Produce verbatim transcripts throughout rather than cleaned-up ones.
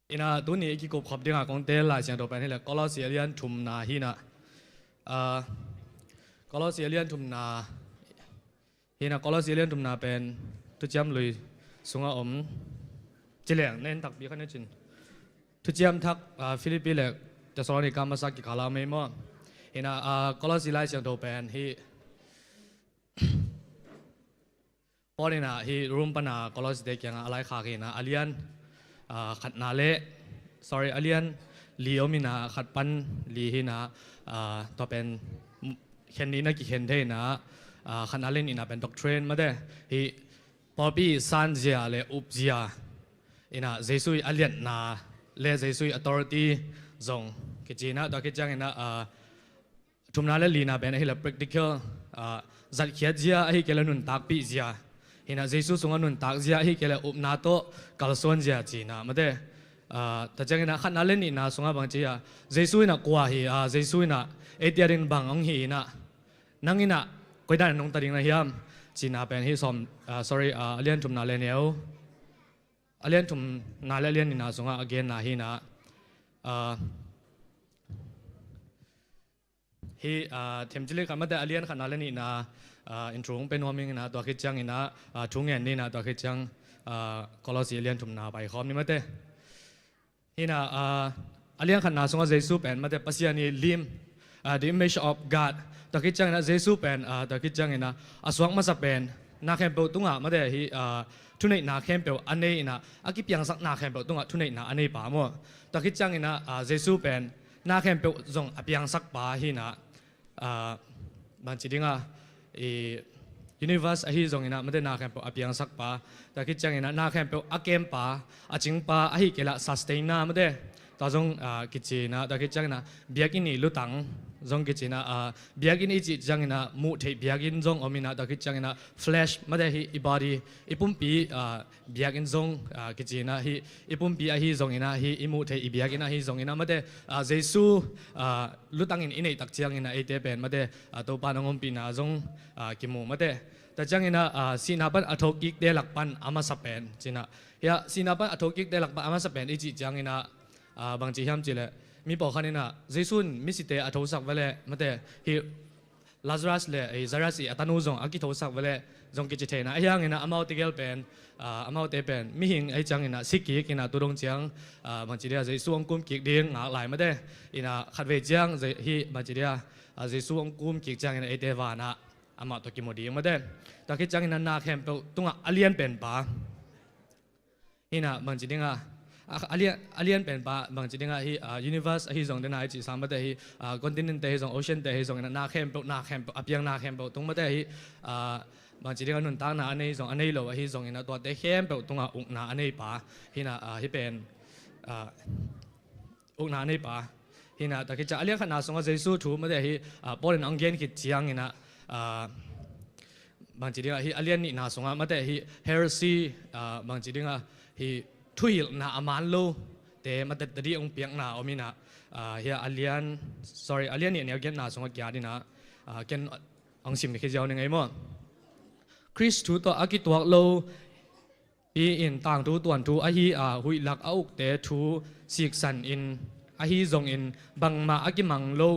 Ina tuni i kikup khop dinga kong tel Lai Siangtho pen hileh Kolose a lian thumna hina. Ah, Kolose a lian thumna hina, Kolose a lian thumna pen Thuciam Lui sunga om. Cileng nen takpi khan cin. Thuciam thak, ah, Philippi le Thessalonica masa kikala mei maw. Ina, ah, Kolose Lai Siangtho pen hi Paul ina hi Rom pana Kolosite kianga a laikhak ina a lian, ah, khatna le, sorry, a lian li om ina khat pan li hina, ah, tua pen khen nihna kikhen thei ina, ah, khatna le nihna pen doctrine mate hi pawlpi sanzia le upzia ina Jesu i a liatna le Jesu i authority zong kici ina tua khit ciang ina, ah, thumna le lina pen ahileh practical, ah, zatkhiat zia ahi kei le nuntakpih zia hina Jesu sunga nuntak zia ahi kei le upna tawh kalsuan zia cina mate. Ah, ta ciang ina khatna le nihna sunga bang ci a Jesu ina kua hi, ah, Jesu ina eite ading bang ong hi ina nang ina koidan nong ta ding na hiam cina pen hi sawm, ah, sorry, ah, a lian thumna le neu, a lian thumna le a lian nihna sunga a genna hina, ah, hi, ah, themcili khat mate a lian khatna le nihna, ah, intro hong pe nuam ing ina tua khit ciang ina, ah, thu ngen ni ina tua khit ciang, ah, Kolose a lian thumna pai khawm ni mate. Hina, ah, a lian khatna sunga Jesu pen mate Pasian i lim, ah, the image of God. Tua khit ciang ina Jesu pen, ah, tua khit ciang ina a suak masa pen na khempeuh tunga mate hi, ah, thuneihna khempeuh a nei ina a kipiangsak na khempeuh tunga thuneihna a nei pa maw. Tua khit ciang ina, ah, Jesu pen na khempeuh zong a piangsak pa hina, ah, bang ci dinga, i universe ahi zong ina mate na khempeuh a piangsak pa, tua khit ciang ina na khempeuh a kem pa, a cing pa, ahi kei la sustainer mate tua zong, ah, kici ina tua khit ciang ina biakinn i lutang zong kici ina, ah, biakinn i cih ciang ina muh theih biakinn zong om ina tua khit ciang ina flesh mate hi i body i pumpi, ah, biakinn zong, ah, kici ina hi i pumpi ahi zong ina hi i muh theih i biakinn ahi zong ina mate, ah, Jesu, ah, lutangin i neih tak ciang ina eite pen mate, ah, Topa nong ompihna zong, ah, kimu mate. Ta ciang ina, ah, sihna pan a thokikte lak pan a masa pen cina. Hia sihna pan a thokikte lak pan a masa pen i cih ciang ina, ah, bang ci hiam ci le mi pawlkhat ina Jesu in misite a thosak vele mate hi Lazarus le, eh, Jairus i a tanu zong a kithosak vele zong kici theina ahi hang ina amaute gel pen, ah, amaute pen mihing ahi ciang ina si kik ina tu dong ciang, ah, bang ci dia Jesu ong kum kik ding ngak lai mate ina khatvei ciang Je-, hi bang ci dia, ah, Jesu ong kum kik ciang ina eite vana amah tawh kimu ding mate. Tua khit ciang ina na khempeuh tunga a lian pen pa hina bang ci dinga, a, a lian, a lian pen pa bang ci dinga hi, ah, universe ahi zong dena i cih sang mate hi, ah, continent te hi zong ocean te hi zong ina na khempeuh, na khempeuh a piang na khempeuh tung mate hi, ah, bang ci dinga nuntakna a nei zong a nei lo ahi zong ina tuate khempeuh tunga ukna a nei pa hina, ah, hi pen, ah, ukna a nei pa hina tua khit ciang a lian khatna sunga Jesu thu mate hi, ah, Paul in ong gen khit ciang ina, ah, bang ci dinga hi a lian nihna sunga mate hi heresy, ah, bang ci dinga hi thuhilhna a man lo te mate tadi ong piakna om ina, ah, hi a lian, sorry, a lian nih a neu giatna sunga kiat ina, ah, ken ong sim ni khi ziau ni ngei maw. Khrist thu tawh a kituak lo pi in tangthu tuanthu ahi a huih lak a ukte thu siksan in ahi zongin bangmah a kimang lo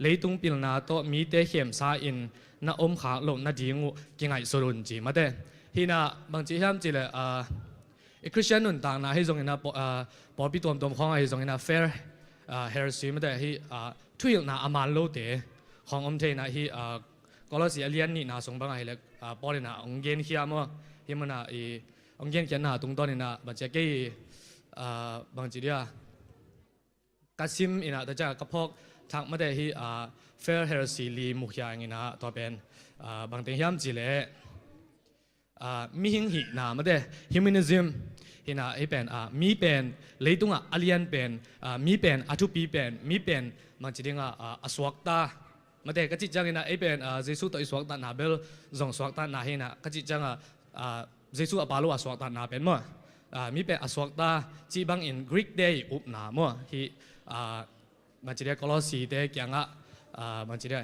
leitung pilna tawh mite khemsa in na om khak loh nading uh kingaihsut un ci mate. Hina bang ci hiam ci le, ah, i Christian nuntakna ahi zongina paw-, ah, pawlpi tuamtuam khawng ahi zongina fair, ah, heresy mate hi, ah, thuhilhna a man lote khawng om theina hi, ah, Kolose a lian nihna sung bang ahi le, ah, Paul ina ong genkhia maw hi muna i ong genkhiatna tungtawn ina bang ci a kei, ah, bang ci dia ka sim ina ta ciang ka phawk thak mate hi, ah, fair heresy li mukhia ing ina tua pen, ah, bang teng hiam ci le, ah, mihing hihna mate humanism hina hi pen, ah, mi pen leitungah a lian pen, ah, mi pen a thupi pen, mi pen bang ci dinga, ah, a suakta mate ka cih ciang ina ei pen, ah, Jesu tawh i suaktatna bel zong suaktatna hina ka cih ciang a, ah, Jesu a pa lo a suaktatna pen maw, ah, mi pen a suakta cih bangin Greek te i upna maw hi, ah, bang ci dia Kolose te kiangah, ah, bang ci dia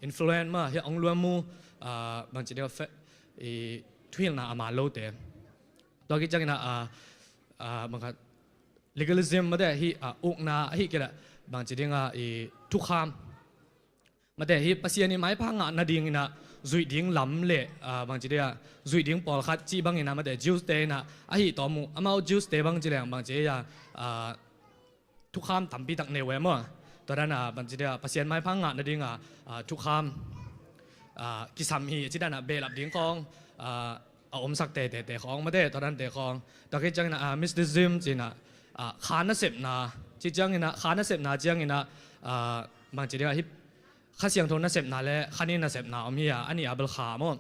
influence maw hi ong luam mu, ah, bang ci dia fe-, i thuhilhna a man lote. Tua khit ciang ina, ah, ah, bang khat legalism mate hi, ah, ukna ahi kei leh bangci ding a, i thukham mate hi Pasian i maipha ngah nading in a zuih ding lam le, ah, bangci ding a zuih ding pawlkhat cih bangin a mate Jews te in a ahi tawm uh, amau Jews te bangci leng bangci a, ah, thukham tampi tak nei uh e maw. Tua dan a bangci ding a Pasian maipha ngah nading a, ah, thukham, ah, kisam hi ci dan a behlap ding khawng, ah, a omsak te te te khawng mate tua dan te khawng. Tua khit ciangin a, ah, mysticism ci in a, ah, kha nasepna ci ciangin a, kha nasepna ciangin a, ah, bangci ding a hi Kha Siangtho nasepna le Kha Ni nasepna om hi a, a nih a bel kha maw.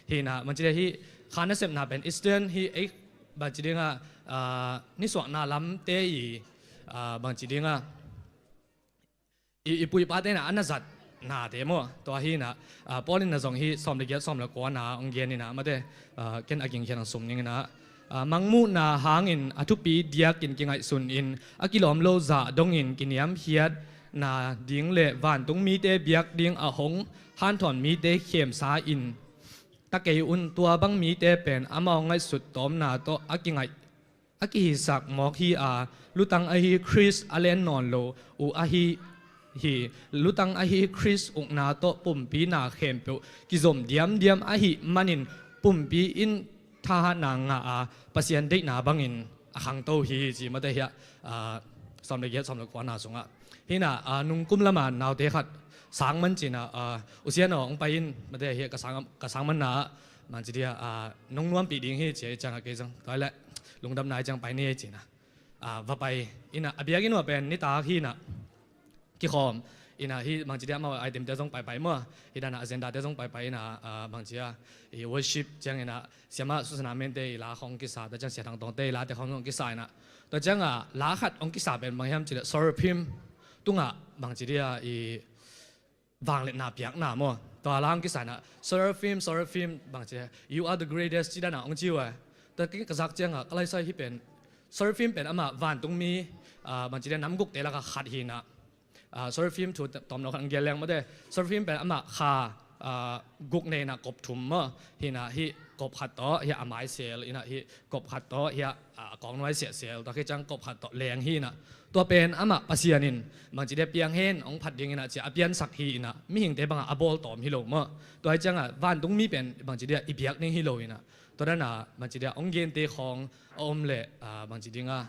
Hi in a bangci ding a hi kha nasepna pen Eastern hi ei bangci ding a, ah, nisuahna lamte i, ah, bangci ding a i, i pu i pate in a a na zatnate maw. Tua hi in a, ah, Paul in a zong hi sawm le giat sawm le kua na hong gen in a mate, ah, ken a gingkhian hong sum ning in a, ah, mangmuhna hangin a thupi diakin kingaihsun in a kilawm lo zah dongin kiniamkhiatna ding le vantung mite biak ding a hong hanthawn mite khemsa in ta kei un. Tua bang mite pen amau ngaihsut tawmna tawh a kingaih a kihisak mawk hi a, lutang ahi Khrist a len nawn lo uh ahi hi. Lutang ahi Khrist ukna tawh pumpi na khempeuh kizom diamdiam ahih manin pumpi in thahatna ngah a, Pasian deihna bangin a khangto hi ci mate hi a, ah, sawm le giat sawm le kua na sungah. Hi in a, ah, nungkum lam a naute khat sang man ci in a, ah, U Sian aw hong pai in mate hi a ka sang, ka sang manna ah bangci ding a, ah, nong nuampih ding hi ci a, hi ciang a kei zong tua leh lungdamna hi ciang pai ni ci in a, ah, va pai in a, a biakinn uah pen nitak hi in a kikhawm in a hi bangci ding a amau item te zong paipai maw. Hi dan a agenda te zong paipai in a, ah, bangci a i worship ciangin a siamah Susana Mente i la khawng kisa, tua ciang Sia Thang Tawngte i la te khawng zong kisa in a, tua ciang a la khat hong kisa pen bang hiam ci leh Seraphim tungah bangci ding a i vangliatna piakna maw. Tua la hong kisa in a Seraphim, Seraphim bangci a, "You are the greatest," ci dan a hong ci uh a. Tua ka zak ciang a ka laisai hi pen Seraphim pen amah vantungmi, ah, bangci ding a namgukte lak a khat hi in a, ah, Seraphim thu tawm lo khat hong gen leng mate. Seraphim pen amah kha, ah, guk nei in a kop thum maw. Hi in a hi kop khat tawh hi a mai sel in a hi kop khat tawh hi a, ah, kawng nuai siah sel, tua khit ciang kop khat tawh leng hi in a. Tua pen amah Pasian in bangci ding a piang hen hong phat ding in a ci a a piansak hi in a, mihingte bang a a bawl tawm hi lo maw. Tua hi ciang a vantungmi pen bangci ding a i biak ding hi lo in a, tua dan a bangci ding a hong gente khawng a om leh, ah, bangci ding a,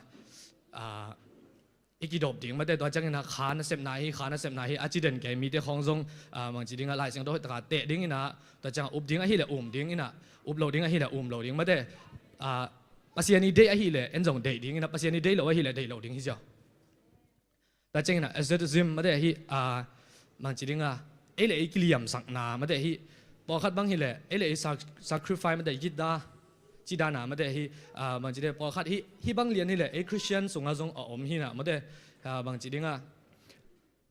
ah, i kidop ding mate. Tua ciangin a kha nasepna hi, kha nasepna hi a ci den kei mite khawng zong, ah, bangci ding a Lai Siangtho hoih tak a teh ding in a, tua ciang a up ding ahih leh um ding in a, up lo ding ahih leh um lo ding mate. Ah, Pasian i deih ahih leh en zong deih ding in a, Pasian i deih lo ahih leh deih lo ding hi ziau. Tua ciangin a asceticism mate hi, ah, bangci ding a ei le ei kiliamsakna mate hi, pawlkhat bang hi leh ei le ei sac-, sacrifice mate hi gitda ci dan a mate hi, ah, bangci ding a pawlkhat hi, hi bang lian hi leh ei Christian sungah zong a om hi in a mate, ah, bangci ding a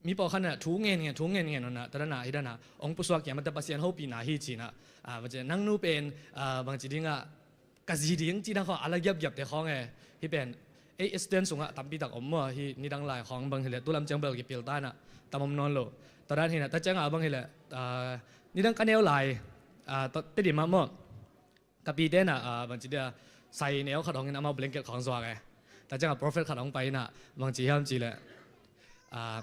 mi pawlkhat in a thu ngen ngen, thu ngen ngen un a, tua dan a hi dan a hong pusuak kia mate Pasian hopihna hi ci in a, ah, bangci nang nu pen, ah, bangci ding a ka zi ding ci dan khawng a la giapgiapte khawng e. Hi pen ei Eastern sungah tampi tak om maw, hi nidang lai khawng bang hi leh tu lam ciang bel kipil ta in a tam om nawn lo. Tua dan hi in a, tua ciang a bang hi leh, ah, nidang ka neu lai, ah, tua Tedim ah maw, ka pite in a, ah, bangci ding a sai neu khat hong in amau blanket khawng zuak e. Tua ciang a prophet khat hong pai in a bangci hiam ci leh, ah,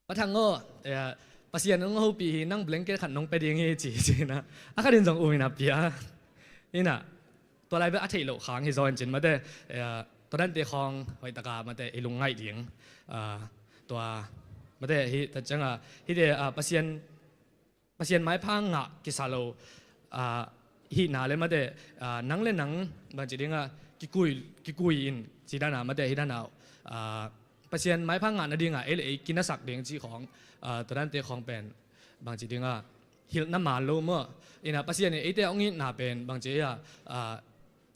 Pa Thang aw, eh, Pasian hong hopih hi, nang blanket khat nong pia ding hi ci, ci in a, a khat in zong um in a pia in a, tua lai bek a theih loh khang hi zaw in cin mate, eh, tua dante khawng hoih tak a mate i lungngaih ding, ah, tua mate hi, tua ciang a hite, ah, Pasian Pasian maipha ngah kisa lo, ah, hihna le mate, ah, nang le nang bangci ding a kikui, kikui in ci dan a mate hi dan a, ah, Pasian maipha ngah nading a ei le ei kinasak ding cih khawng, ah, tua dante khawng pen bangci ding a hilhna man lo maw. In a Pasian in eite hong itna pen bangci a, ah,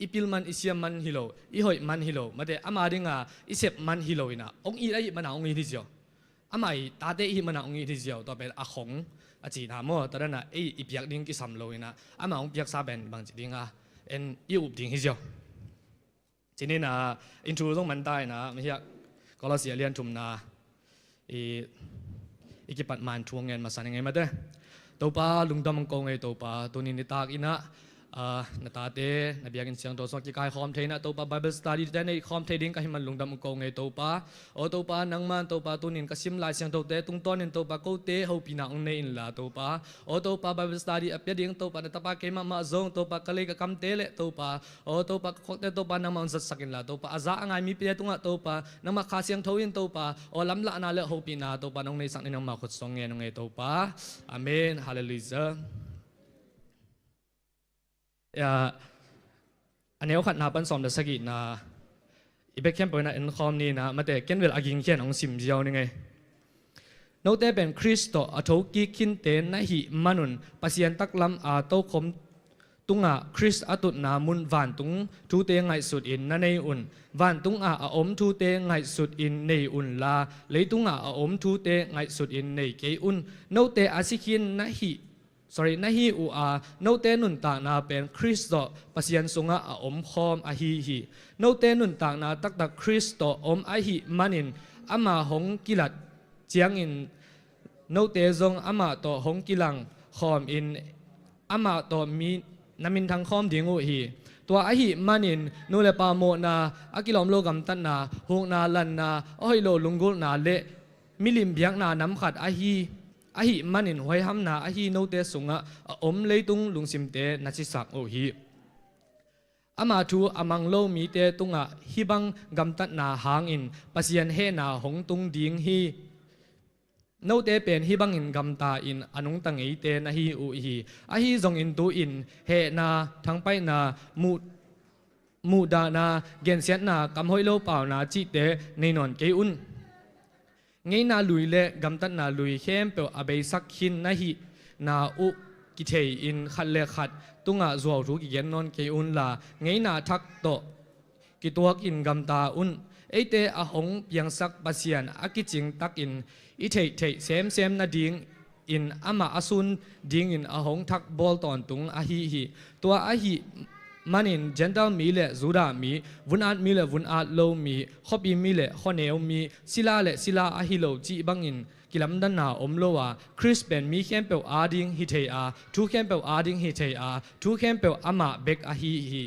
i pil man, i siam man hi lo, i hoih man hi lo mate, ama ding a i sep man hi lo in a hong it ahih man a hong it hi ziau. Amah i tate i hih man a hong it hi ziau, tua pen a khong a cihna maw, tua dan a ei i piak ding kisam lo in a, amah hong piaksa pen bangci ding a en i up ding hi ziau. Cinin a intro zong man ta in a, mah hiah Kolose a lian thumna i, i kipat man thu hong ngen masa ning ei mate. Topa lungdam hong ko ing ei Topa, tuni nitak in a Ah, na tate na biakinn siangtho sungah kikaikhawm thei in ah Topa, Bible study te nei khawm thei ding ka hih man lungdam uh ko ngei Topa. Aw Topa, nangman Topa, tunin ka sim Lai Siangthote tungtawnin Topa, kote hopihna hong nei inla Topa. Aw Topa, Bible study a pia ding Topa, na tapa keimah mah zong Topa, ka lei ka kamte le Topa, aw Topa, ka khuakte Topa, nangmah hong zatsak inla Topa, a za a ngai mite tungah Topa, nangmah Kha Siangtho in Topa, aw lamlahna le hopihna Topa, nong neisak ni, nangmah khut sung ngen hong ngei Topa. Amen. Halleluiah. Ya, a neu khatna pan sawm le sagihna i bek khempeuh in ah en khawm ni in ah, mate, ken bel a gingkhian hong sim ziau ni ngei. Note pen Khrist tawh a thokik khinte na hih manun Pasian taklam a tokhom tungah Khrist a tutna mun vantung thute ngaihsutin na nei un. Vantungah a om thute ngaihsutin nei unla, leitungah a om thute ngaihsutin nei kei un. Note a si khin na hih, sorry, na hi uh a, note nuntakna pen Khrist tawh Pasian sungah a omkhawm ahi hi. Note nuntakna taktak Khrist tawh om ahih manin ama hong kilat ciangin note zong amah tawh hong kilang khawmin amah tawh mi na minthang khawm ding uh hi. Tua ahih manin nu le pa mawhna, a kilawm lo gamtatna, hukna, lanna, a hoih lo lunggulhna le milim biakna nam khat ahi, ahih manin huaihamna ahi note sungah a om leitung lungsimte na cisak uh hi. Ama thu a mang lo mite tungah hih bang gamtatna hangin Pasian hehna hong tung ding hi. Note pen hih bangin gamta in a nungta ngeite na hi uh hi. Ahi zongin tu-in hehna, thangpaihna, muh, muhdahna, gensiatna, kam hoih lo pauna cihte nei nawn kei un. Ngeina lui le gamtatna lui khempeuh a beisak khin na hihna uh kithei-in khat le khat tungah zuauthu kigen nawn kei unla, ngeina thak tawh kituakin gamta un. Eite a hong piangsak Pasian a kicing takin i theihtheih semsem nadingin amah a sun dingin a hong thakbawl tawntung ahi hi. Tua ahih manin Gentile mi le Judah mi, vun-at mi le vun-at lo mi, khuapi mi le khuaneu mi, sila le sila ahi lo cih bangin kilamdanna om lo a, Khrist pen mi khempeuh ading hi thei a, thu khempeuh ading hi thei a, thu khempeuh amah bek ahi hi.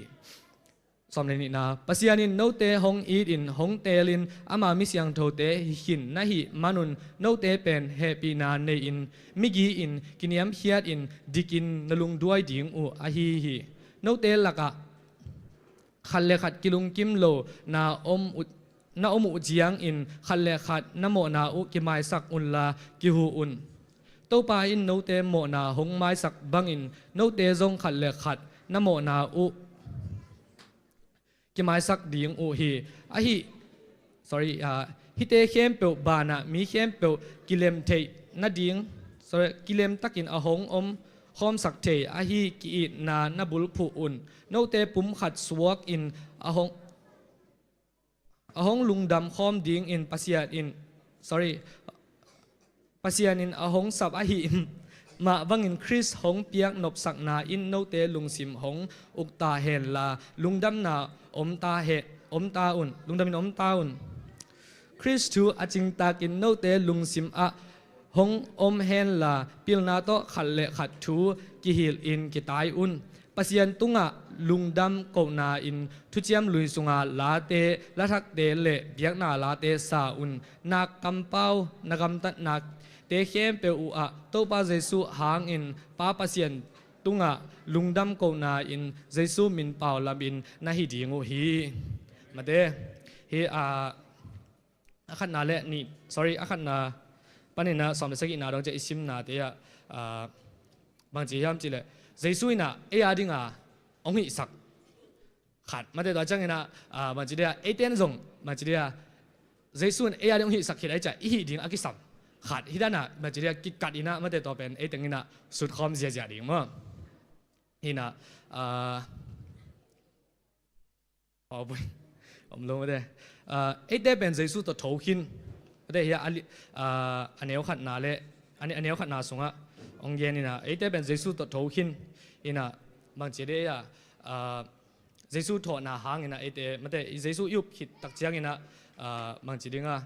Sawm le nihna, Pasian in note hong itin hong teelin ama mi siangthote hi khin na hih manun note pen hehpihna nei-in migi-in kiniamkhiatin dikin na lungduai ding uh ahi hi. Note lakah khat le khat kilungkim lo na om uh, na om uh ciangin khat le khat na mawhna uh kimaisak unla kihu un. Topa in note mawhna hong maisak bangin note zong khat le khat na mawhna uh kimaisak ding uh hi. Ahi, sorry, ah, hihte khempeuh banah mi khempeuh kilem theih nading, sorry, kilem takin a hong om khawmsak thei ahi ki-itna na bulphuh un. Note pum khat suakin a hong, a hong lungdam khawm dingin Pasian in, sorry, Pasian in a hong sap ahih mah bangin Khrist hong piak nopsakna in note lungsim hong uk ta henla, lungdamna om ta he, om ta un, lungdamin om ta un. Khrist thu a cingtakin note lungsim ah hong om henla, pilna tawh khat le khat thu kihilhin kitai un. Pasian tungah lungdam kohna in thuciam lui sunga late, lathakte le biakna late sa un. Na kampau, na gamtatnate khempeuh uh ah Topa Jesuh hangin Pa Pasian tungah lungdam kohna in Jesuh min paulamin na hi ding uh hi. Mate, hi, ah, a khatna le nih, sorry, a khatna panin ah sawm le sagihna dong ciah i simnate ah, ah, bangci hiam cihleh, Jesuh in ah ei a dinga hong hihsak khat. Mate, tua ciangin ah, ah, bangci dia, eite in zong, bangci dia, Jesuh in ei a ding hong hihsak khit ahih ciah i hih ding a kisam khat. Hih dan ah, bangci dia, kikat in ah, mate, tua pen ei teng in ah sutkhawm ziazia ding maw. Hi in ah, ah, Aw, bui. Om lo mate. Ah, eite pen Jesuh tawh tho khin. Mate, hi a, a li-, ah, a neu khatna le, a ne-, a neu khatna sungah hong gen in ah, eite pen Jesuh tawh tho khin. In ah, bangci dia, ah, Jesuh thawhna hang in ah eite, mate, Jesuh i up khit tak ciangin ah, ah, bangci ding a,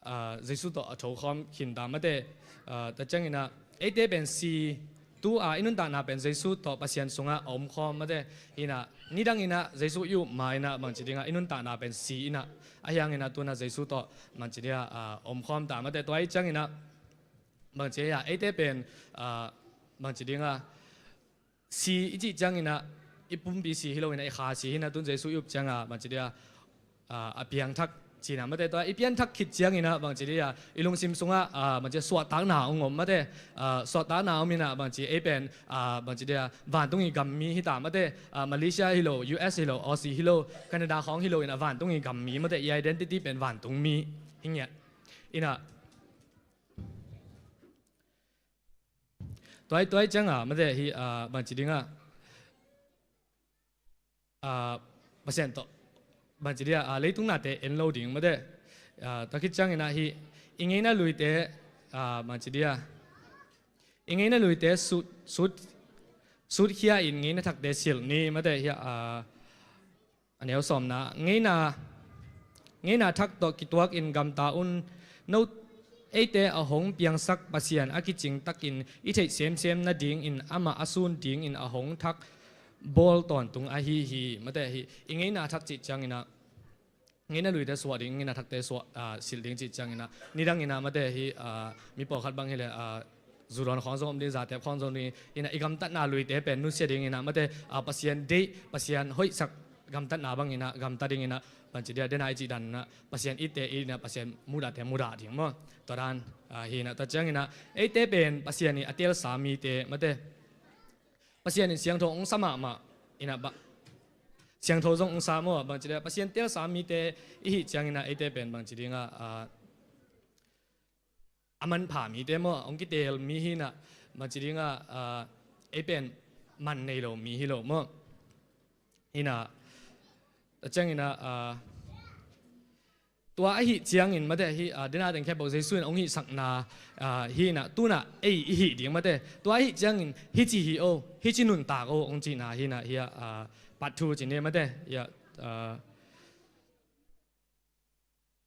ah, Jesuh tawh a tho khawm khin ta mate, ah, tua ciangin ah, eite pen si, Tu a i nuntakna pen Jesu tawh Pasian sungah a omkhawm mate. Hi inah nidang inah Jesu i up ma inah bangci dingah i nuntakna pen si inah, ahi hang inah tu inah Jesu tawh bangci dingah a omkhawm ta mate. Tua ahih ciang inah bangci a eite pen a bangci dingah si i cih ciang inah i pumpi si hi lo inah i kha si hi inah tu in Jesu i up ciang a bangci dingah a piangthak cihna mate. Tua i pianthak khit ciang inah bangci dingah i lungsim sungah a bangci suahtakna hong om mate. A suahtakna om inah bangci ei pen a bangci dingah vantung i gam mi hi ta mate. A Malaysia hi lo, U S hi lo, Aussie hi lo, Canada khawng hi lo inah vantung i gam mi mate. I identity pen vantung mi hi ngiat inah. Tua ahih, tua ahih ciang a mate hi a bangci dingah a Pasian tawh bangci dingah a leitung nate en lo ding mate. A tua khit ciang inah hi i ngeina luite a bangci dingah i ngeina luite sut, sut, sutkhia in ngeina thakte silh ni mate hi a. A neu sawmna, ngeina, ngeina thak tawh kituak in gamta un. No, eite a hong piangsak Pasian a kicing takin i theih semsem nadingin amah a sun dingin a hong thak bawl tawntung ahi hi mate hi. I ngeina thak cih ciang inah ngeina luite suah ding, ngeina thakte suah a silh ding cih ciang inah nidang inah mate hi a mi pawlkhat bang hileh a zu dawn khawng zong om ding, zatep khawng zong ding inah i gamtatna luite pen nusia ding inah mate a Pasian deih, Pasian hoihsak gamtatna bang inah gamta ding inah bangci dingah dena i cih dan inah Pasian itte inah Pasian mudahte mudah ding maw. Tua dan a hi inah tua ciang inah eite pen Pasian i a telsa mite mate. Pasian in siangtho hong sa mahmah inah bah siangtho zong hong sa maw bangci dingah Pasian telsa mite i hih ciang inah eite pen bangci dingah a a manpha mite maw, hong kitel mi hi inah bangci dingah a ei pen man nei lo mi hi lo maw. Hi inah tua ciang inah a tua ahih ciangin mate hi a dena teng khempeuh Jesu in hong hihsakna a hi inah tu inah ei i hih ding mate. Tua ahih ciangin hici hi o, hici nuntak o hong cihna hi inah hi a a part two ci ni mate hi a a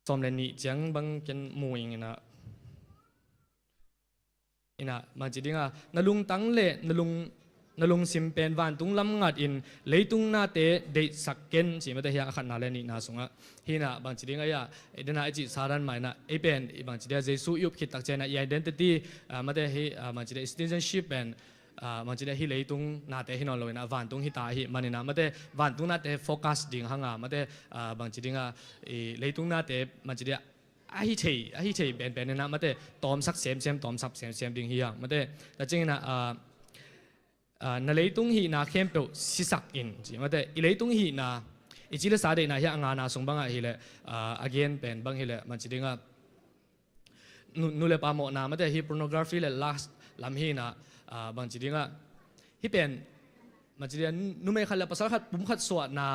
sawm le nih ciang bang ken mu ing inah. Inah bangci dingah na lungtang le na lung, na lungsim pen vantung lam ngat in leitung nate deihsak ken ci mate hi a khatna le nihna sungah. Hi inah bangci dingah hi a dena i cih sa dan mah inah ei pen i bangci dingah Jesu i up khit tak ciang inah i identity a mate hi a bangci dingah citizenship pen a bangci dingah hi leitung nate hi nawn lo inah vantung hi ta ahih man inah mate vantung nate focus ding hang a mate a bangci dingah i leitung nate bangci dingah a hi thei, a hi thei penpen inah mate tawmsak semsem, tawmsak semsem ding hi hang mate. Tua ciang inah a a na leitung hihna khempeuh sisak in ci mate. I leitung hihna i ci le sa deihna hi a ngana sung bangah hileh a a gen pen bang hileh bangci dingah nu, nu le pa mawhna mate hi pornography le lust lam hi inah a bangci dingah hi pen bangci dingah numei khat le pasal khat pum khat suahna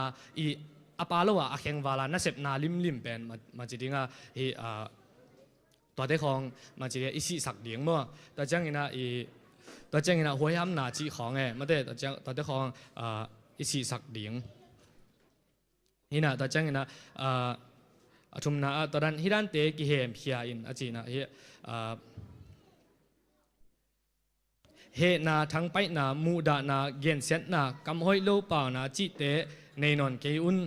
i a pa lo a a khengval a nasepna limlim pen bangci dingah hi a tuate khawng bangci dingah i sihsak ding maw. Tua ciang inah i tua ciang inah huaihamna cih khawng e mate tua ciang tuate khawng a i sihsak ding. Hi inah tua ciang inah a a thumna ah tua dan hi dante kihemkhia in a ci inah hi a hehna, thangpaihna, muhdahna, gensiatna, kam hoih lo pauna cihte nei nawn kei un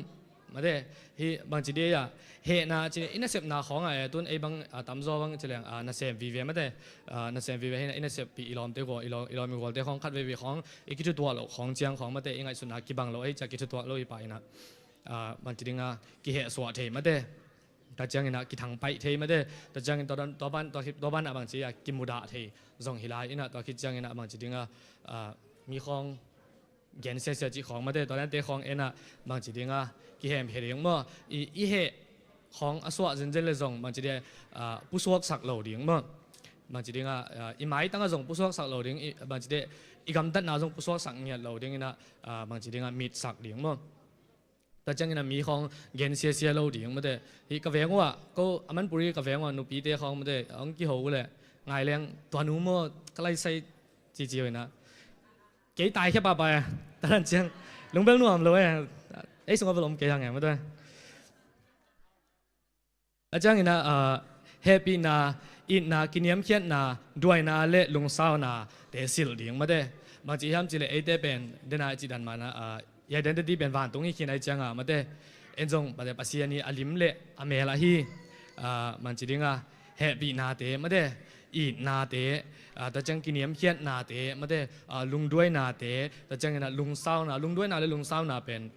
mate. Hi bangci dingah hehna ci i nasepna khawng ah e tu in ei bang a tamzaw bang ci leng a nasem vive mate. A nasem vive hi inah i naseppih i lawmte gual, i lawm, i lawm i gualte khawng khat veve khawng i kithutuah loh khawng ciang khawng mate i ngaihsutna kibang lo ahi ciah kithutuah lo hi pah inah a bangci dingah kihehsuah thei mate. Tua ciang inah kithangpaih thei mate. Tua ciang in tua dan, tua ban, tua khit, tua ban ah bangci a kimudah thei zong hi lai inah tua khit ciang inah bangci dingah a mi khawng gensiasia cih khawng mate. Tua dante khawng en ah bangci dingah kihemkhia ding maw. I, i heh khawng a suah zenzen le zong bangci dingah a pusuaksak lo ding maw. Bangci dingah a i maitang ah zong pusuaksak lo ding, i bangci dingah i gamtatna zong pusuaksak ngiat lo ding inah a bangci dingah mitsak ding maw. Tua ciang inah mi khawng gensiasia lo ding mate. Hi ka veng uh ah ko a Manipuri ka veng uh ah nupite khawng mate hong kiho uh leh ngai leng tua nu maw ka laisai cici uh inah kei taikhia pahpah e. Tua dan ciang lungbel nuam lo e. Ei sungah vel om kei hang e mate. A ciang inah a hehpihna itna, kiniamkhiatna, duaina le lungsauna te silh ding mate. Bangci hiam cileh eite pen dena i cih dan mana, ah, i identity pen vantung hi khin ai cianga mate. En zong mate Pasian i a lim le a mel ahi, ah, bangci dinga hehpihnate mate, itnate, ah, tua ciang kiniamkhiatnate mate, ah, lungduainate, tua ciangina lungsauna, lungduaina le lungsauna pen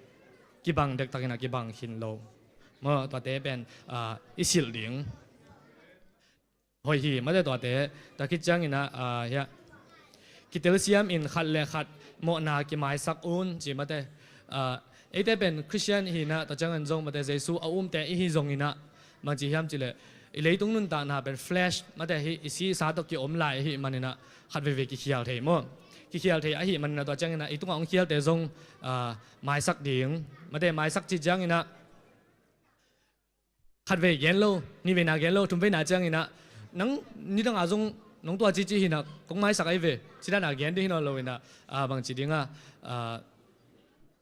kibang dektakina kibang khin lo. Maw, tuate pen, ah, i silh ding. Hoih hi mate tuate, tua khit ciangina, ah, hiah kitelsiam in khat le khat mawhna kimaisak un ci mate. Ah, eite pen Christian hina tua ciangan zong mate Jesu a umte i hi zongina, bangci hiam cileh i leitung nuntakna pen flesh mate hi, i si i sa tawh kiom lai ahi manina khat veivei kikhial thei maw. Kikhial thei ahi manina tua ciangina i tunga hong khialte zong, ah, maisak ding mate, maisak ci ciangina khat vei gen lo, nih veina gen lo, thum veina ciangina nang nidanga zong nong tua cici hina kong maisak ai ve, cidana gen ding hi nawn loina, ah, bangci dinga, ah,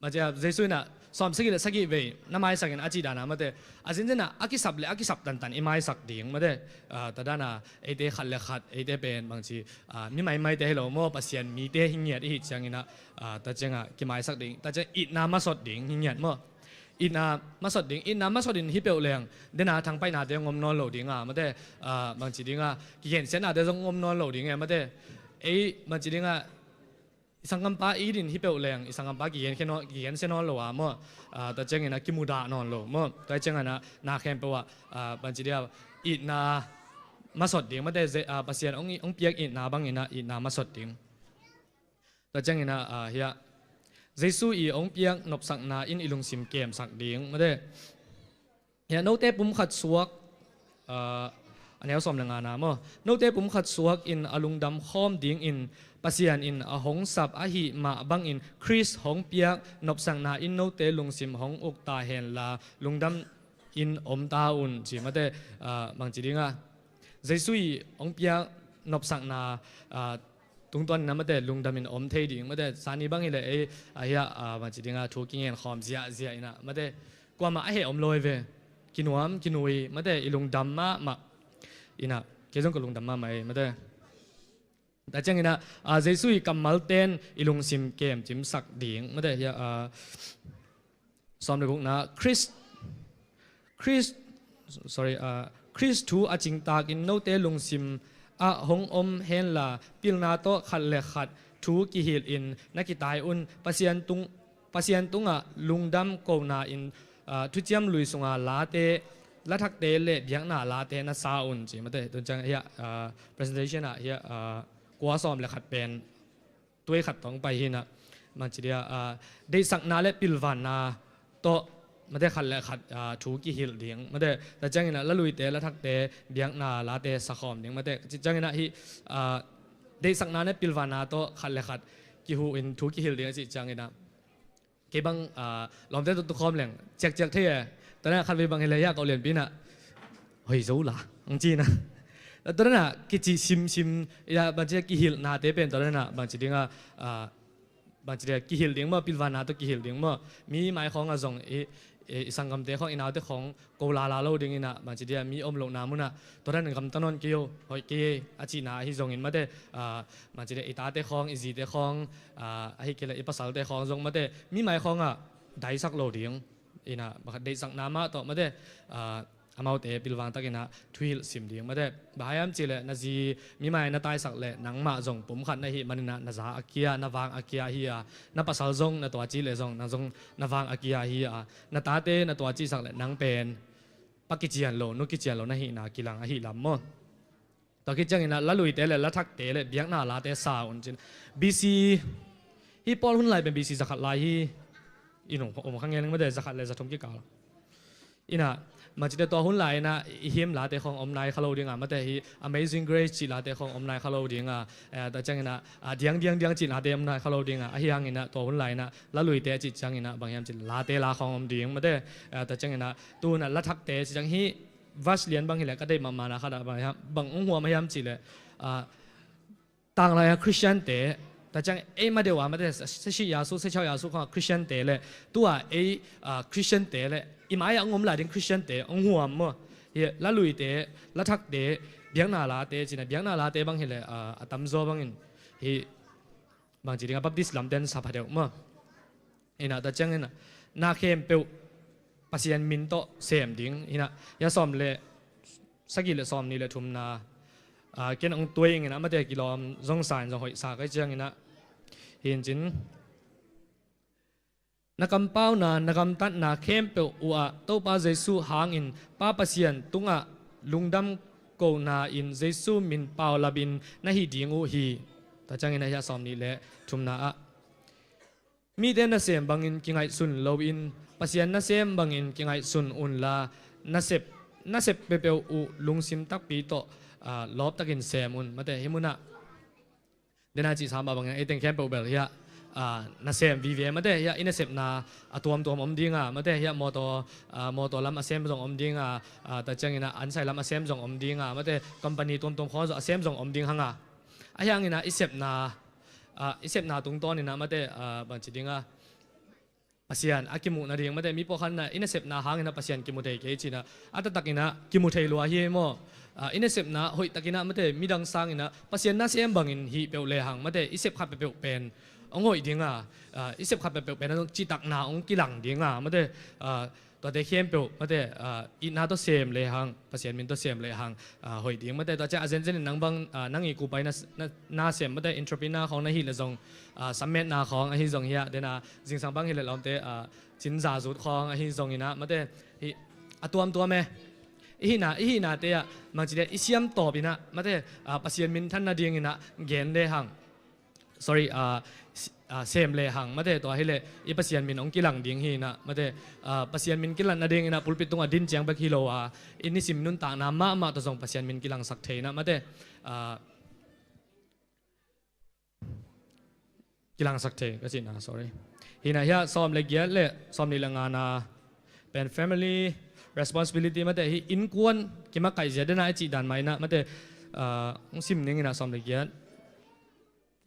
bangci a Jesu ina sawm sagih le sagih vei na maisakin a cih dana mate, a zinzina a kisap le a kisap tantan i maisak ding mate, ah, tua dana eite khat le khat eite pen bangci, ah, mi maimaite hi lo maw, Pasian mite hi ngiat i hi ciangina, ah, tua cianga kimaisak ding, tua ciang itna masot ding hi ngiat maw. Itna masot ding, itna masot in hi peuh leng dena thangpaihnate ngom nawn lo dinga mate, ah, bangci dinga kigensiatnate zong ngom nawn lo ding e mate. Ei bangci dinga i sanggampa it in hi peuh leng i sanggampa kigen khe nawn, kigen se nawn lo a maw, ah, tua ciangina kimudah nawn lo maw. Tua ciangina na khempeuh ah, ah, bangci dinga itna masot ding mate, Pasian hong piak itna bangina itna masot ding. Tua ciangina, ah, hiah Jesu i hong piak nopsakna in i lungsim kemsak ding mate. Hiah note pumkhat suak, ah, a neu sawm le ngana maw. Note pumkhat suak in a lungdam khawm dingin Pasian in a hong sap ahi mah bangin Khrist hong piak nopsakna in note lungsim hong uk ta henla lungdam in om ta un ci mate, ah, bangci dinga Jesu i hong piak nopsakna, ah, tungtuan ina mate lungdam in om thei ding mate. Sani bang hileh ei, ah, hiah, ah, bangci dinga thu kingen khawm ziahziah ina mate. Kuamah a heh om lo hi ve. Kinuam kinui mate i lungdam mahmah ina kei zong ka lungdam mahmah ei mate. Tua ciangina, ah, Jesu i kammal ten i lungsim kemcimsak ding mate hiah, ah, sawm le gukna Khrist, Khrist, sorry, ah, Khrist thu a cingtakin note lungsim ah hong om henla pilna tawh khat le khat thu kihilhin na kitai un. Pasian tung, Pasian tungah lungdam kona in, ah, thuciam lui sunga late, lathakte le biakna late na sa un ci mate. Tun ciang hiah, ah, presentation ah hiah, ah, kua sawm le khat pen tuai khat tawh hong pai hina. Bangci dia, ah, deihsakna le pilvanna tawh mate khat le khat, ah, thu kihilh ding mate. Tua ciangina laluite, lathakte, biakna late sakhawm ding mate. Ci ciangina hih, ah, deihsakna le pilvanna tawh khat le khat kihuhin thu kihilh ding a cih ciangina kei bang, ah, lawmte tawh tukhawm leng ciakciak thei e. Tua dana khat vei bang hileh hiah ka u lianpi ina hoi zo la ang ci ina. Tua dana kici simsim ia bangci kihilhnate pen tua dana bangci dinga, ah, bangci dinga kihilh ding maw, pilvanna tawh kihilh ding maw. Mi maikhawngah zong i, i, i sanggamte khawng, i naute khawng ko lala lo dingina bangci dia mi om lohna munah tua dan gamta nawn kei o, hoih kei a cihna ahi zongin mate, ah, bangci dia i tate khawng, i zite khawng, ah, ahi kei le i pasalte khawng zong mate mi maikhawngah daisak lo ding ina, deihsakna mah tawh mate, ah, amaute pilvang takina thuhilh sim ding mate. Bang hiam cihleh na zi mi mai na taisak le nangmah zong pumkhat na hih manina na za a kia, na vang a kia hi a, na pasal zong na tuaci le zong na zong na vang a kia hi a, na tate na tuacisak le nang pen pa kician lo, nu kician lo na hihna kilang ahi lam maw. Tua khit ciangina laluite le lathakte le biakna late sa un cin. B C hi Paul hun lai pen B C zakhat lai hi. I nung om kha ngen mate, zakhat le zathum kikal. Ina, bangci dia tua hun lai ina i hymn late khawng om nai kha lo dinga mate, hi Amazing Grace cih late khawng om nai kha lo dinga, eh, tua ciangina, ah, diang diang diang cih late om nai kha lo dinga, ahi hangina tua hun lai ina laluite cih ciangina bang hiam cih late la khawng om ding mate, eh, tua ciangina tuna lathakte cih ciang hi verse lian bang hileh ka deih mahmahna khat ah bang hiam, bang hong huam a hiam cihleh, ah, tanglai a Christian te, tua ciang ei madeuh a mate, sashi yasu, sechau yasu khawng a Christian te le, tua ei, ah, Christian te le, i mai-ah hong om lai ding Christian te hong huam maw. Hi laluite, lathakte, biakna late cina, biakna late bang hileh, ah, a tamzaw bangin hih bangci dingah Baptist lamten sa pha deuh maw. Inah tua ciangin ah na khempeuh Pasian min tawh sem ding. Inah hia sawm le sagih le sawm nih le thumna, ah, ken hong tuai inginah mate kilawm zong sa in zong hoih sa kai cianginah hi in cin. Na kampauna, na gamtatna khempeuh uhah Topa Jesuh hangin Pa Pasian tungah lungdam kohna in Jesuh min paulapin na hih ding uh hi. Tua ciangin ahi a sawm nih le thumna ah mite nasem bangin kingaihsun loin Pasian nasem bangin kingaihsun unla nasep, nasep peuhpeuh uh lungsim takpi tawh, ah, lawptakin sem un. Mate hih munah dena cih sa mah bangin ei teng khempeuh bel hiah, ah, nasem vive mate hiah i nasepna a tuamtuam om dinga mate hiah mawtaw, ah, mawtaw lam a sem zong om dinga, ah, tua cianginah ansai lam a sem zong om dinga mate company tuamtuam khawng zong a sem zong om ding hanga. Ahi hanginah i sepna, ah, i sepna tungtawninah mate, ah, bangci dinga Pasian a kimuh nading mate mi pawlkhatna i nasepna hanginah Pasian kimu thei kei cinah a taktakinah kimu thei lua hi maw. Ah, i nasepna hoihtakinah mate midang sanginah Pasian nasem bangin hih peuh lehang mate i sep khat peuhpeuh pen hong hoih dinga, ah, i sep khat peuhpeuh pen citakna hong kilang dinga mate, ah, tuate khempeuh mate, ah, itna tawh sem lehang Pasian min tawh sem lehang, ah, hoih ding mate. Tua ciang a zenzenin nang bang, ah, nang i kupai na, na, na sem mate entrepreneur khawng na hih le zong, ah, sammetna khawng ahi zong hiah dena zingsang bang hi le lawmte, ah, cin zazut khawng ahi zonginah mate hih a tuamtuam e. I hihna, i hihnate ah bangci dia i siam tawpinah mate, ah, Pasian minthan nadinginah gen lehang sorry, ah, sem lehang mate tua hileh i Pasian min hong kilang ding hinah mate, ah, Pasian min kilang nadinginah pulpit tungah din ciang bek hi lo a i nisim nuntakna mahmah tawh zong Pasian min kilangsak theinah mate, ah, kilangsak thei ka cihna sorry. Hinah hiah sawm le giat le sawm nih le ngana pen family responsibility mate hih innkuan kimakaih zia dena i cih dan mah inah mate, ah, hong sim ninginah sawm le giat,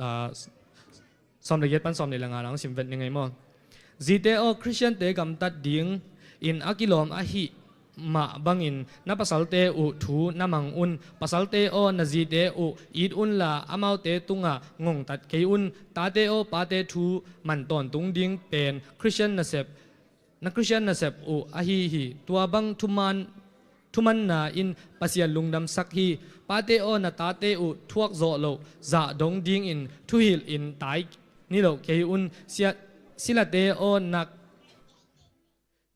ah, sawm le giat pan sawm nih le nga lang sim vet ni ngei maw? Zite aw, Khristiante gamtat ding in a kilawm ahih mah bangin na pasalte uh thu na mang un. Pasalte aw, na zite uh it unla amaute tungah ngongtat kei un. Tate aw, pate thu man tawntung ding pen Khristian nasep, na Khristian nasep uh ahi hi. Tua bang thuman, thumanna in Pasian lungdamsak hi. Pate aw, na tate uh thuak zawh loh zah dong dingin thuhilh in tai ni loh kei un. Sia, silate aw, na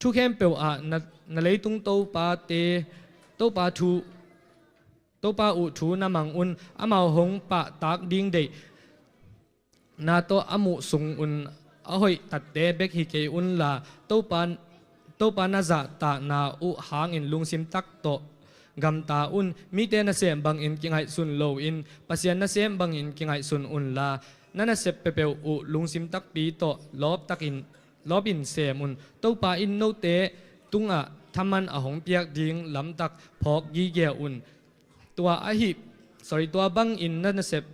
thu khempeuh ah na, na leitung topate, topa thu, topa uh thu na mang un. Amau hong pahtak ding deih na tawh a muh sung un a hoih tatte bek hi kei unla Topa, Topa na zahtakna uh hangin lungsim tak tawh gamta un. Mite nasem bangin kingaihsun loin Pasian nasem bangin kingaihsun unla na nasep peuhpeuh uh lungsim takpi tawh lawptakin, lawpin sem un. Topa in note tungah thaman a hong piak ding lamtak phawk gige un. Tua ahi, sorry, tua bangin na nasep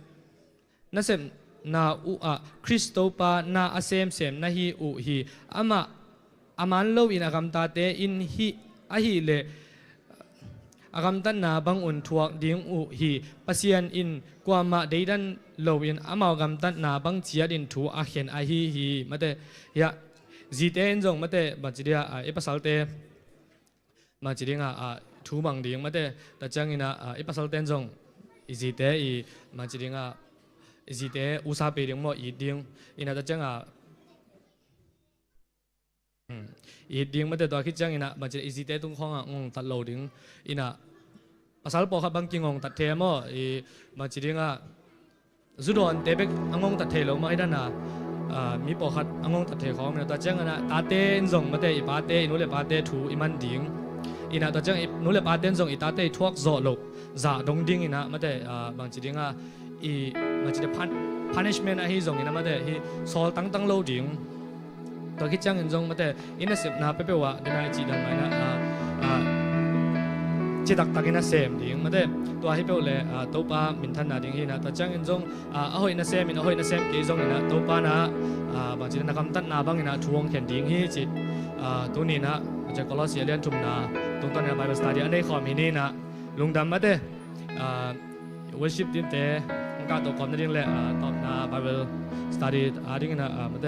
nasepna uh ah Khrist Topa na a semsem na hi uh hi. Amah a man loin a gamtate in hih ahileh a gamtatna bangun thuak ding uh hi. Pasian in kuamah deidan loin amau gamtatna bang ciatin thu a khen ahi hi. Mate hiah zite in zong mate bangci dia, ah, i pasalte bangci dinga, ah, thu mang ding mate. Tua ciangina, ah, i pasalten zong i zite i bangci dinga i zite usa pe ding maw it ding. Ina tua cianga, hmm, it ding mate tua khit ciangina bangci i zite tung khawnga ngongtat lo ding. Ina pasal pawlkhat bang kingongtat thei maw i bangci dinga Zudawnte bek a ngongtat thei lo mah hi dana, ah, mi pawlkhat a ngongtat thei khawng mah hi na. Tua ciangin ah tate in zong mate i pate, i nu le pate thu i man ding. Ina tua ciang i nu le pate in zong i tate i thuak zawh loh zah dong ding ina mate, ah, bangci dinga i bangci de pun-, punishment ahi zong ina mate hi sawl tangtang lo ding. Tua khit ciangin zong mate i nasepna peuhpeuh ah dena i cih dan mah ina, ah, ah, citaktakin a sem ding mate. Tua hi peuh le, ah, Topa minthanna ding hi ina. Tua ciangin zong, ah, a hoih nasem in a hoih nasem kei zong ina Topa na, ah, bangci na gamtatna bang ina thu hong khen ding hi ci, ah, tuni ina bangci Kolosi a lian thumna tungtawn ina Bible study a nei khawm hi ni ina. Lungdam mate. Ah, worship team te hong kahto kawm nading le, ah, tawpna Bible study a dingin ah, ah, mate,